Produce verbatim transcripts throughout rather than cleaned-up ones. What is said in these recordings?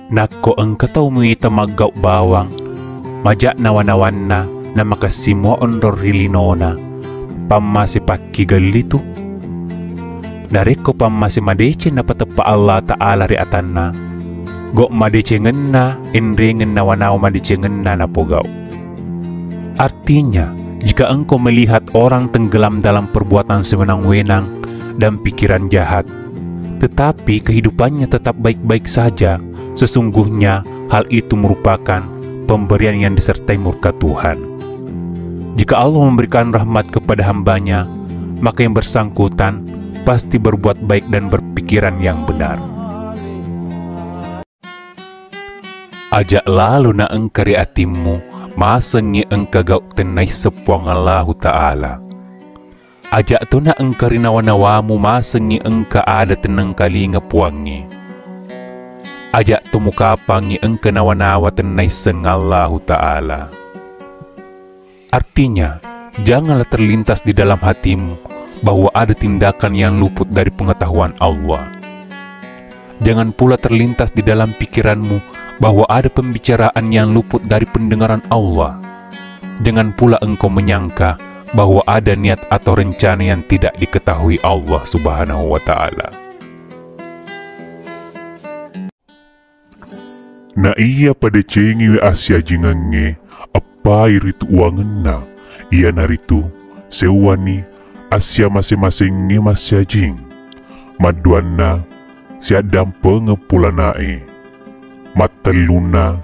Nakko engka tau muita maggau bawang, majak nawa-nawanna, namakessing mua onrong ri linona, pammase pakkigellitu? Narekko pammase madeceng napateppa Allah Ta'ala ri atanna, gau madecengenna enrengeng nawa-nawa madecengenna napogau. Artinya, jika engkau melihat orang tenggelam dalam perbuatan sewenang-wenang dan pikiran jahat, tetapi kehidupannya tetap baik-baik saja, sesungguhnya hal itu merupakan pemberian yang disertai murka Tuhan. Jika Allah memberikan rahmat kepada hambanya, maka yang bersangkutan pasti berbuat baik dan berpikiran yang benar. Ajak lalo na engka ri atimmu, masengngi engka gau tennaisseng Puang Allahu Ta'ala. Ajak to na engka ri nawa-nawamu, masengngi engka ada tennengkalinga Puangnge. Ajak to mukapangngi engka nawa-nawa tennaisseng Allahu Ta'ala. Artinya, janganlah terlintas di dalam hatimu bahwa ada tindakan yang luput dari pengetahuan Allah. Jangan pula terlintas di dalam pikiranmu bahwa ada pembicaraan yang luput dari pendengaran Allah. Jangan pula engkau menyangka bahwa ada niat atau rencana yang tidak diketahui Allah Subhanahu wa Ta'ala. Na iya padecengiwi assiajingengnge eppai ritu uwangenna, iyanaritu seuwani assiamase-masengnge massiajing. Madduanna, siaddampengeng pulana'e. Mattellunna,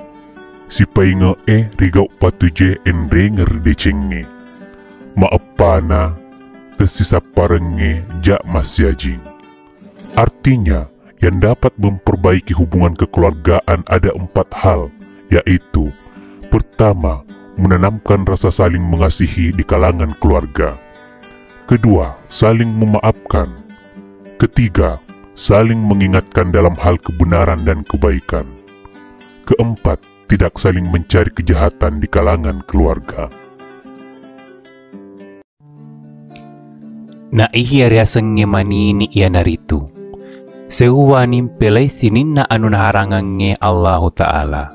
sipainge'e ri gau patuje enrengeng ri decengnge. Maeppana, tessisapparengnge ja massiajing. Artinya, yang dapat memperbaiki hubungan kekeluargaan ada empat hal, yaitu, pertama, menanamkan rasa saling mengasihi di kalangan keluarga. Kedua, saling memaafkan. Ketiga, saling mengingatkan dalam hal kebenaran dan kebaikan. Keempat, tidak saling mencari kejahatan di kalangan keluarga. Na iya riasengnge manini iyanaritu, seuwani mpelai sininna anu naharangengnge Allahu Ta'ala.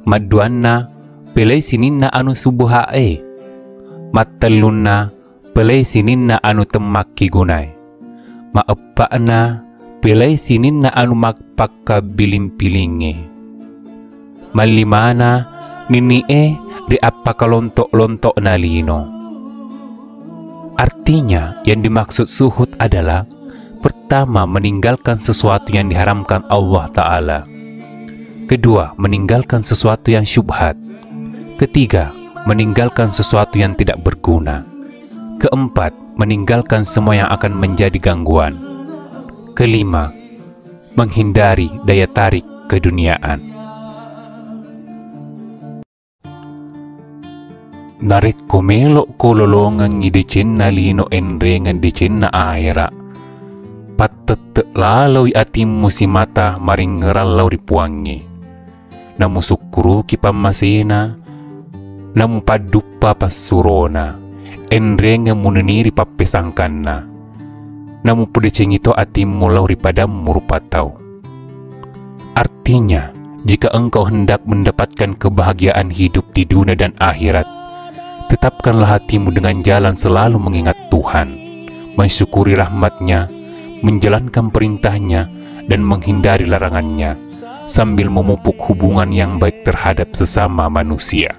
Madduanna, pelai sininna anu subuha'e. Mattellunna, pelai sininna anu temmakkigunai. Maeppa'na, pelai sininna anu mappakkabiling-pilingnge. Mallimana, nini'e ri appakalonto'-lonto'na lino. Artinya, yang dimaksud suhud adalah, pertama, meninggalkan sesuatu yang diharamkan Allah Ta'ala. Kedua, meninggalkan sesuatu yang syubhat. Ketiga, meninggalkan sesuatu yang tidak berguna. Keempat, meninggalkan semua yang akan menjadi gangguan. Kelima, menghindari daya tarik keduniaan. Narekko melo'ko lolongengngi decenna lino enrengeng decenna ahera, pattette laloi atimmu simata maringngerang lao ri Puangnge. Namusukkuruki pammasena, namupadduppa passurona, enrengeng muneniri pappesangkanna, namupodecengi to atimmu lao ri padammu rupa tau. Artinya, jika engkau hendak mendapatkan kebahagiaan hidup di dunia dan akhirat, tetapkanlah hatimu dengan jalan selalu mengingat Tuhan, mensyukuri rahmat-Nya, menjalankan perintah-Nya, dan menghindari larangan-Nya, sambil memupuk hubungan yang baik terhadap sesama manusia.